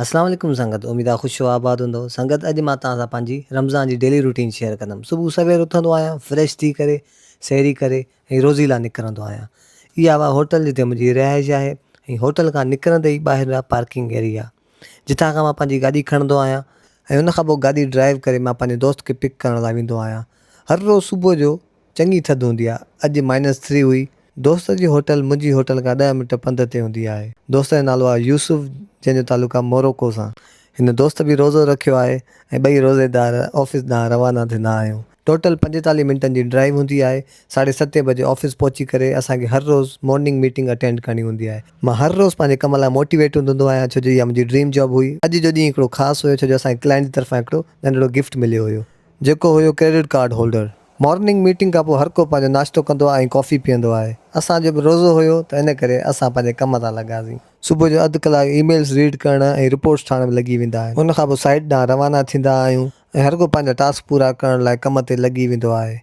اسلام عليڪم سنگت اميد آ خوش و آباد هوندو سنگت اڄ مان توهان سان پنهنجي رمضان جي ڊيلي روٽين شيئر ڪندم صبح سوير اٿندو آهيان فريش ٿي ڪري سحري ڪري ۽ روزي لاء نڪرندو آهيان اها اها هوٽل جتي منهنجي رهائش آهي ۽ هوٽل کان نڪرندي ئي ٻاهر آ پارڪنگ ايريا جتان کان مان پنهنجي گاڏي کڻندو آهيان ۽ ان کان پوء گاڏي ڊرائيو ڪري مان پنهنجي دوست کي پڪ ڪرڻ لاء ويندو آهيان هر روز صبح جو چڱي ٿڌ هوندي آ. اڄ مائنس ٿري هئي. دوست جي هوٽل منهنجي هوٽل کان ڏهه منٽ پنڌ تي هوندي آهي. دوست جو نالو آهي يوسف جنهن جو تعلق آهي موروڪو سان. هن دوست به روزو رکيو آهي ۽ ٻئي روزيدار آفيس ڏانهن روانا ٿيندا آهيون. ٽوٽل 45 منٽن جي ڊرائيو هوندي آهي. ساڍي ستين بجي آفيس پهچي ڪري اسان کي هر روز مارننگ ميٽنگ اٽينڊ ڪرڻي هوندي آهي. مان هر روز پنهنجي ڪم لاء موٽيويٽ هوندو آهيان ڇو جو اها منهنجي ڊريم جاب هئي. اڄ جو ڏينهن هڪڙو خاص هيو ڇو جو اسان کي ڪلائنٽ جي طرفان هڪڙو ننڍڙو گفٽ مليو هيو جيڪو هيو credit card holder. Morning meeting کان پوء هر ڪو پنهنجو ناشتو ڪندو آهي ۽ ڪافي پيئندو آهي. اسان جو به روزو هيو ته ان ڪري اسان پنهنجي ڪم تان لڳاسين. صبح جو اڌ ڪلاڪ اي ميلز ريڊ ڪرڻ ۽ رپورٽس ٺاهڻ ۾ لڳي ويندا آهن. ان کان پوء سائيٽ ڏانهن روانا ٿيندا آهيون ۽ هر ڪو پنهنجا ٽاسڪ پورا ڪرڻ لاء ڪم تي لڳي ويندو آهي.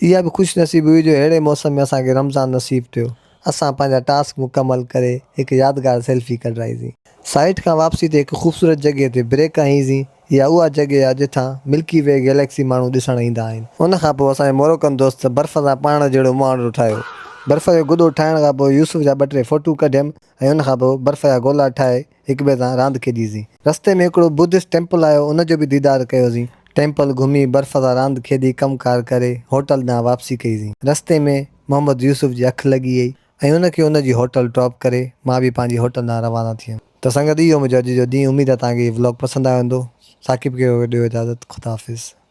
اها به خوش نصيبي هئي جو اهڙي موسم ۾ اسان کي رمضان نصيب ٿيو. اسان پنهنجا ٽاسڪ مڪمل ڪري هڪ يادگار سيلفي ڪڍرائيسين. سائيٽ کان واپسي تي هڪ خوبصورت جڳهه تي بريڪ هنئيسين. اها اها جڳهه آهي جتان ملڪي وي گيليڪسي ماڻهو ڏسڻ ايندا آهن. ان کان پوء اسان جي موروڪن دوست برف سان پاڻ جهڙو مهانڊو ٺاهيو. برف جو گڏو ٺاهڻ کان پوء يوسف جا ٻه ٽي فوٽو ڪڍيم ۽ ان کان پوء برف جا گولا ٺاهي هڪ ٻئي سان راند کيڏيسين. رستي ۾ هڪڙو بدسٽ ٽيمپل آيو ان جو به ديدار ڪيوسين. ٽيمپل گهمي برف سان راند کيڏي ڪم ڪار ڪري هوٽل ڏانهن واپسي ڪئيسين. رستي ۾ محمد يوسف جي اک لڳي وئي. ۽ ان کي ان جي هوٽل ڊراپ ڪري مان به پنهنجي هوٽل ڏانهن روانا ٿيم. ته سنگت اهو منهنجو اڄ جو ڏينهن اميد آهي توهان کي هي ولاگ پسند آيو هوندو. ثاقب کي ڏيو اجازت خدا حافظ.